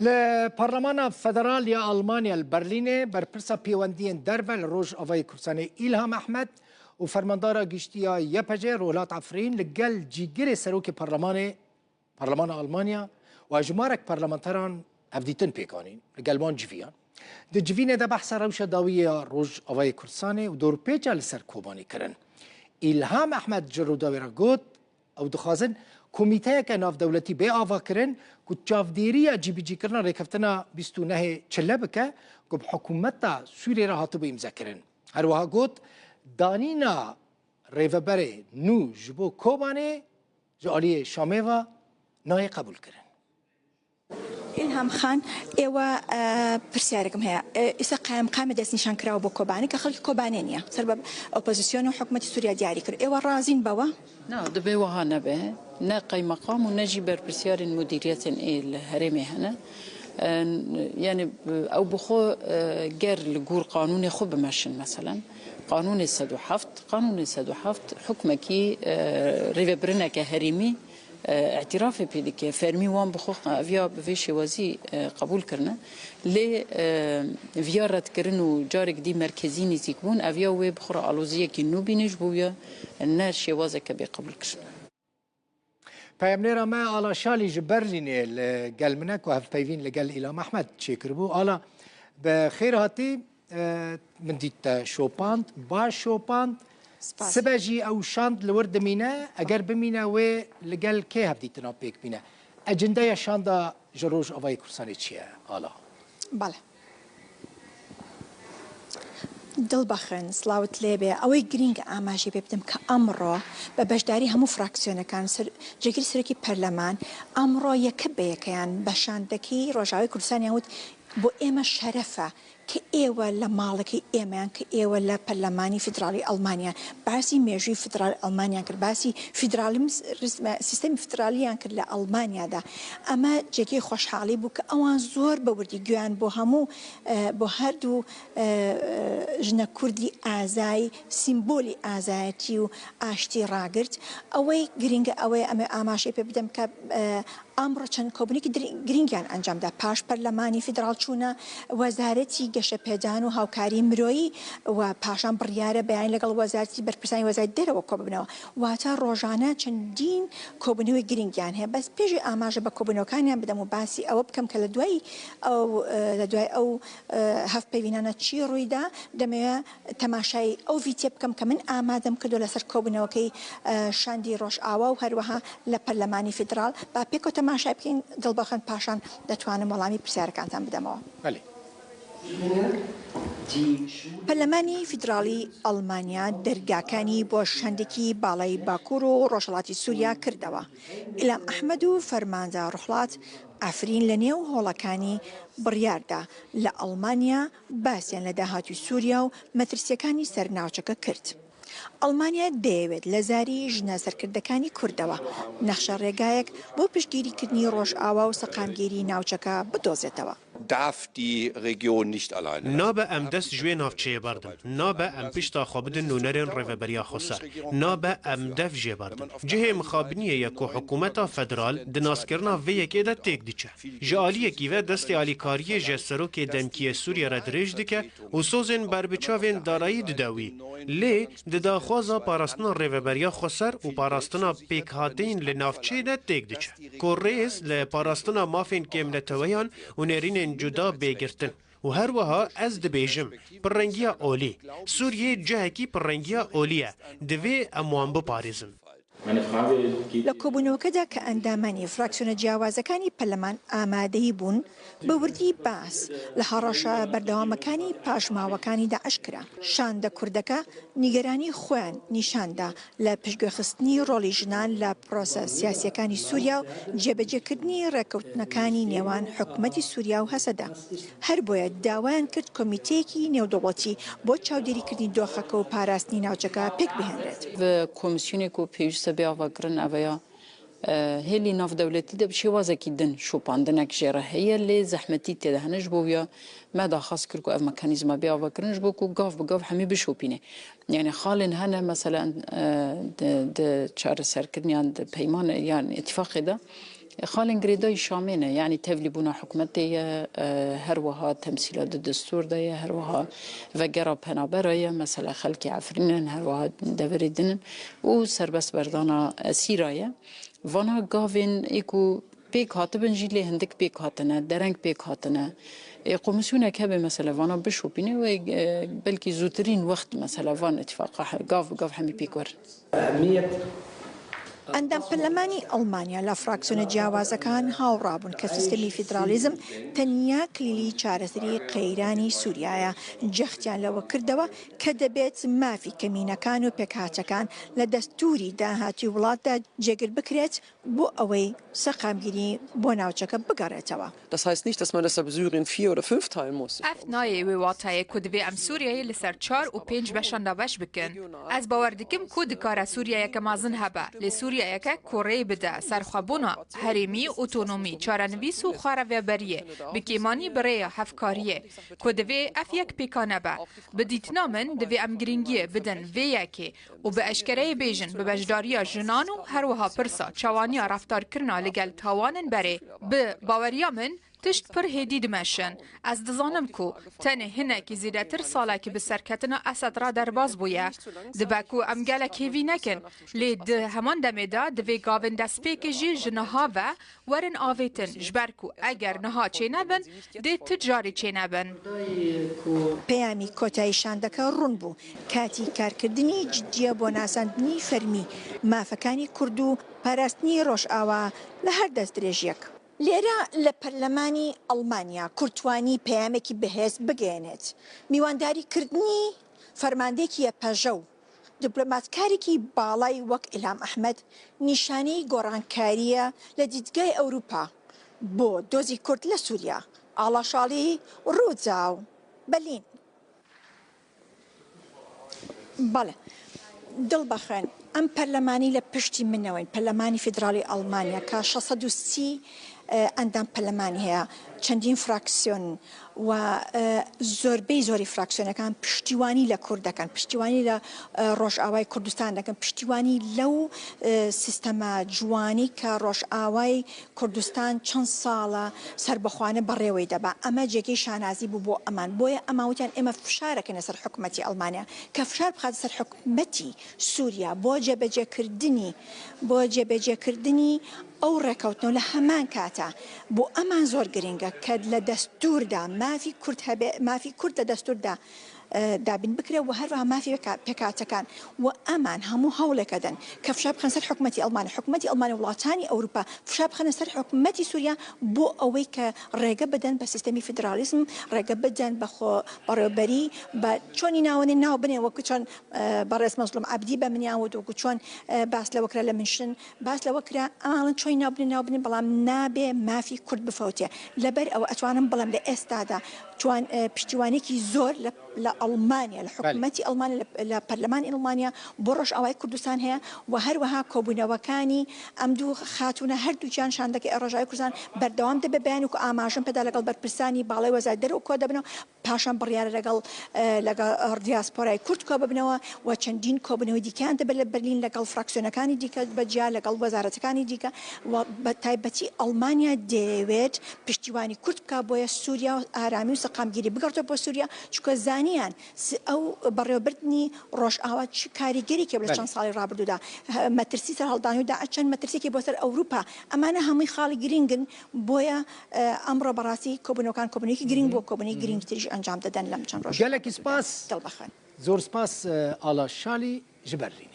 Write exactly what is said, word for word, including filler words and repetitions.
Li Parlemana Federal ya Almanya li Berlînê berpirsa pêwendiyên derve li Rojavayê Kurdistanê Îlham Ehmed û fermandara giştî ya Y P G Rohlat Efrîn li gel cîgirê serokê parlemanê, Parlemana Almanya û hejmarek parlamenteran hevdîtin pêk anîn, li gel wan civiyan. Di civînê de behsa rewşa dawî ya Rojavayê Kurdistanê û dorpêça li ser Kobanê kirin. Îlham Ehmed ji Rûdawê re got, Ew dixwazin komîteyeke navdewletî bê avakirin ku çavdêriya cîbicîkirina rêkeftina bîst û nehê Çile bike ku bi hikûmeta Sûriyê re hatibû îmzekirin. Her wiha got, danîna rêveberê nû ji bo Kobanê ji aliyê Şamê ve nayê qebûlkirin. ئیلهام خان، ئێوە، ئە، پرسیارێکم هەیە. ئێ، ئێستا قایمقامێ دەستنیشان کراوە بۆ کۆبانێ، کە خەڵکی کۆبانێ نییە. سەر بە ئۆپۆزیسیۆن و حکوومەتی سووریا دیاری کرد. ئێوە ڕازین بەوە؟ نا، دەبێ وەها نەبێ. نە قەیمەقام و نە ژی بەرپرسیارین مودیریەتên ê li herêmê hene. E, yani, ew bi xwe, e, ger li gor qanûnê xwe bimeşin, meselen. Qanûnê sed û heft, qanûnê sed û heft hukmekî, e, rêvebirineke herêmî, e, îtirafê pê dike. Fermî wan bi xwe eviya bi vê şêwazî, e, qebûl kirine. Lê, e, viya redkirin û carek dî merkezî nêzîkbûn, eviya wê bi xwe re aloziyekî nû bîne, ji bo wiya ne şêwazeke bê qebûlkirin. Peyamnêra me Ala Şalî ji Berlînê li gel min e ku hevpeyvîn li gel Îlham Ehmed çêkiribû. Ala, bi xêr hatî. E, min dît te şopand, baş şopand. Spas. Sibe jî ew şand li wir dimîne. Eger bimîne, wê li gel kê hevdîtina pêk bîne? Ecindeya şanda ji Rojavayê Kurdistanê çi ye, Ala? Bale. دڵبەخن، سڵاوت لێبێ. ئەوەی گرینگە ئاماژەی پێ بدەم کە ئەمڕۆ بە بەشداری هەموو فراکسیۆنەکان، سەر-، جێگری سەرۆکی پەرلەمان، ئەمڕۆ یەکە بە یەکەیان بە شاندەکەی ڕۆژاوای کوردستانیان وت، بۆ ئێمە شەرەفە کە ئێوە لە ماڵەکەی ئێمەیان، کە ئێوە لە پەرلەمانی فیدراڵی ئەڵمانیان، باسی مێژووی فیدراڵی ئەڵمانیان کرد، باسی فیدراڵی مس-، ریسمە-، سیستەمی فیدراڵیان کرد لە ئەڵمانیادا. ئەمە جێگەی خۆشحاڵی بوو کە ئەوان زۆر بە وردی گویان بۆ هەموو، ئە، بۆ هەردوو، ئە، ئە، ژنە کوردی ئازای، سیمبۆلی ئازایەتی و ئاشتی ڕاگرت. ئەوەی گرینگە ئەوەیە، ئەمە ئاماژەی پێ بدەم کە، ئە، ئەمڕۆ چەند کۆبوونێکی در-، گرینگیان ئەنجامدا. پاش پەرلەمانی فیدراڵ چوونە وەزارەتی گەشەپێدان و هاوکاری مرۆیی و پاشان بڕیارە بەیانی لەگەڵ وەزارەتی بەرپرسانی وەزارەتی دەرەوە کۆببنەوە. واتە ڕۆژانە چەندین کۆبوونەوەی گرینگیان هەیە. بەس پێشی ئاماژە بە کۆبوونەوەکانیان بدەم و باسی ئەوە بکەم کە لە دوای ئەو، لە دوای ئەو، هەڤپەیوینانە چی ڕوویدا، دەمەوێت تەماشای ئەو ڤیتیە بکەم کە من ئامادەم کردو لەسەر کۆبوونەوەکەی، ئە، شاندی ڕۆژئاوا و هەروەها لە پەرلەمانی فیدراڵ. با پێکەوە تەماشای بکەین، دڵبەخن، پاشان دەتوانم وەڵامی پرسیارەکانتان بدەمەوە. بەڵێ. پەرلەمانی فیدراڵی ئەڵمانیا دەرگاکانی بۆ شاندێکی باڵای باکوور و ڕۆژهەڵاتی سووریا کردەوە. ئیلام ئەحمەد و فەرماندە ڕوحڵات ئەفرین لە نێو هۆڵەکانی بڕیاردا لە ئەڵمانیا باسیان لە داهاتووی سووریا و مەترسیەکانی سەر ناوچەکە کرد. ئەڵمانیا دەیەوێت لە زاری ژنە سەرکردەکانی کوردەوە نەخشە ڕێگایەک بۆ پشتگیریکردنی ڕۆژئاوا و سەقامگیری ناوچەکە بدۆزێتەوە. Darf die Region nicht alleine. Nabe em dest ji wê navçeyê berdin. Nabe em pişta xwe bidin nûnerên Rêveberiya Xweser. Nabe em dev jê berdin. Cihê mixabiniyê ye ku hikûmeta federal di naskirina vê yekê de têk diçe. Ji aliyekî ve destê alîkariyê ji serokê demkî yê Sûriyê re dirêj dike û sozên berbiçavên darayî dide wî. Lê di daxwaza parastina Rêveberiya Xweser û parastina pêkhateyên li navçeyê de têk diçe. Ku rêz li parastina mafên kêmneteweyan û nêrînên cuda bê girtin. Û her wiha ez dibêjim, pirrengiya olî. Sûriyê cihekî pirrengiya olî ye. Divê em wan biparêzin. لە کۆبوونەوەکەدا کە ئەندامانی فراکسیۆنە جیاوازەکانی پەرلەمان ئامادەی بوون، بە وردی باس لە هەڕەشە بەردەوامەکانی پاشماوەکانی داعش کرا. شاندە کوردەکە نیگەرانی خۆیان نیشاندا لە پشتگوێخستنی ڕۆڵی ژنان لە پرۆسە سیاسیەکانی سووریا و جێبەجێکردنی ڕێکەوتنەکانی نێوان حکوومەتی سووریا و هەسەدە. هەر بۆیە داوایان کرد کۆمیتەیەکی نێودەوڵەتی بۆ چاودێریکردنی دۆخەکە و پاراستنی ناوچەکە پێک بهێنرێت. Bi komîsyonê ku pêwîst e bê avakirin ev e ya, e, hêlî navdewletî de bi şêwazekî din şopandinek jê re heye, lê zehmetî tê de hene. Ji bo wiya me daxwaz kir ku ev mekanîzma bê avakirin, ji bo ku gav bi gav hemî bişopîne. Yani xalên hene, mesela, e, di, di çareserkirin yan di peyman, yan îtîfaqê de, Xalên girêdayî Şamê ne, yanî tevlîbûna hikûmetê ye, e, her wiha temsîla di destûr de ye, her wiha vegera penabera ye, mesela xelkê Efrîn in, her wiha deverê din in û serbest berdana esîra ye. Vana gavên ê ku pêk hatibin jî lê hindik pêk hatine, dereng pêk hatine. Ê, komisyonek hebe mesela vana bişopîne wê, e, belkî zûtirîn wext mesela van îtifaqa he-, gav bi gav hemî pêk werin. ئەندام پەرلەمانی ئەڵمانیا لە فراکسیۆنە جیاوازەکان هاوڕابوون کە سیستەمی فیدرالیزم تەنیا کلیلی چارەسەری قەیرانی سووریایە. جەختیان لەوە کردەوە کە دەبێت مافی کەمینەکان و پێکهاتەکان لە دەستووری داهاتووی وڵاتدا جێگر بکرێت بۆ ئەوەی سەقامگیری بۆ ناوچەکە بگەڕێتەوە. Das heißt nicht, dass man deshalb Syrien vier oder fünf teilen muss. Ev nayê wê watayê ku divê em Sûriyeyê li ser çar û pênc beşan dabeş bikin. Ez bawer dikim ku dikare Sûriyeyeke mezin hebe, lê Sûriyeyeke ku rê bide serxwebûna herêmî, otonomî, çarenivîs û xwarevêberiyê, bi kêmanî bi rêya hevkariyê, ku divê ev yek pêka nebe. Bi dîtina min, divê em girîngiyê bidin vê yekê û bi eşkereyê bêjin, bi beşdariya jinan û her wiha pirsa çawaniya reftarkirina li gel tawanin berê. Bi baweriya min, tişt pir hêdî dimeşin. Ez dizanim ku tenê hinekî zêdetir salekî bi serketina Esed re derbas bûye. Dibe ku em gelek hêvî nekin, lê di heman demê de divê gavên destpêkê jî ji niha ve werin avêtin, ji ber ku eger niha çênebin, dê tu carî çênebin. پەیامی کۆتایی شاندەکە ڕوون بوو. کاتی کارکردنی جدیە بۆ ناساندنی فەرمی مافەکانی کورد و پاراستنی ڕۆژئاوا لە هەر دەستدرێژیەک. لێرە لە پەرلەمانی ئەڵمانیا کورد توانی پەیامێکی بەهێز بگەیەنێت. میوانداری کردنی فەرماندەیەکی یەپەژە و دیپلۆماتکارێکی باڵای وەک ئیلهام ئەحمەد نیشانەی گۆڕانکارییە لە دیدگای ئەوروپا بۆ دۆزی کورد لە سووریا. ئاڵا شاڵی، ڕووداو، بەلین. بەڵێ، دڵ بەخێن، ئەم پەرلەمانی لە پشتی منەوەین، پەرلەمانی فیدراڵی ئەڵمانیا کە شەش سەد و سی ئەندام پەرلەمانی هەیە، چەندین فراکسیۆن و زۆربەی زۆری فراکسیۆنەکان پشتیوانی لە کورد دەکەن، پشتیوانی لە ڕۆژئاوای کوردستان دەکەن، پشتیوانی لەو سیستەمە جوانی کە ڕۆژئاوای کوردستان چەند ساڵە سەربەخۆانە بەڕێوەی دەبا. ئەمە جێگەی شانازی بوو بۆ ئەمان. بۆیە ئەمان وتیان ئێمە فشارەکەینە سەر حکومەتی ئەڵمانیا کە فشار بخاتە سەر حکومەتی سووریا بۆ جێبەجێکردنی، بۆ جێبەجێکردنی ئەو ڕێکەوتنەوە لە هەمان کاتا. بۆ ئەمان زۆر گرنگە کە لە دەستووردا مافی کورد هەبێ، مافی کورد لە دەستووردا دابین بکرێ و هەروەها مافی پێکاتەکان و ئەمان هەموو هەوڵێکە دەن کە فشار بخەن سەر حکومەتی ئەڵمانی، حکومەتی ئەڵمانی، وڵاتانی ئەوروپا فشار بخەنە سەر حکومەتی سووریا بۆ ئەوەی کە ڕێگە بدەن بە سیستەمی فیدرالیزم، ڕێگە بدەن بە خۆ بەڕێوەبەری، بە چۆنی ناوەنێ ناو بنێ وەکو چۆن بەڕێز مەزلوم عەبدی بە منیان وت، وەکو چۆن باس لەوە کرا لە منشن باس لەوە کرا، ئەمانە چۆی ناو بنێ ناو بنێ، بەڵام نابێ مافی کورد بفەوتێ. لەبەر ئەوە ئەتوانم بڵێم لە ئێستادا توان پشتیوانێکی زۆر لە ئەڵمانیا، لە حکوومەتی ئەڵمانیا، لە پەرلەمانی ئەڵمانیا بۆ ڕۆژئاوای کوردستان هەیە و هەروەها کۆبوونەوەکانی ئەم دوو خاتوونە، هەردووکیان شاندەکەی ڕۆژئاوای کوردستان بەردەوام دەبێ بەیان و ئاماژەم پێدا لەگەڵ بەرپرسانی باڵای وەزارەت دەرەوە کۆ دەبنەوە. پاشان بڕیارە لەگەڵ لەگەڵ دیاسپۆرای کورد کۆ ببنەوە و چەندین کۆبوونەوەی دیکەیان دەبێت لە بەرلین لەگەڵ فراکسیۆنەکانی دیکە بە جیا لەگەڵ وەزارەتەکانی دیکە و بە تایبەتی ئەڵمانیا دەیەوێت پشتیوانی کورد بکا بۆیە سووریا و ئارامی و سەقامگیری بگەڕێتەوە بۆ سووریا چونکە زانیان ئەو بەڕێوەبردنی ڕۆژئاوا چ کاریگەریەکی لە چەند ساڵی ڕابردوودا مەترسی سەر هەڵدانی و داعش چەند مەترسێکی بۆ سەر ئەوروپا ئەمانە هەمووی خاڵی گرنگن بۆیە ئەمڕۆ بەڕاستی کۆبوونەوەکان کۆبوونەوەیەکی گرنگ بووە، کۆبوونەوەی گرنگتریش ئەنجام دەدەن لەم چەند ڕۆژە. گەلێکی سپاس. دڵ بەخێن. زۆر سپاس ئاڵا شالی ji Berlîn.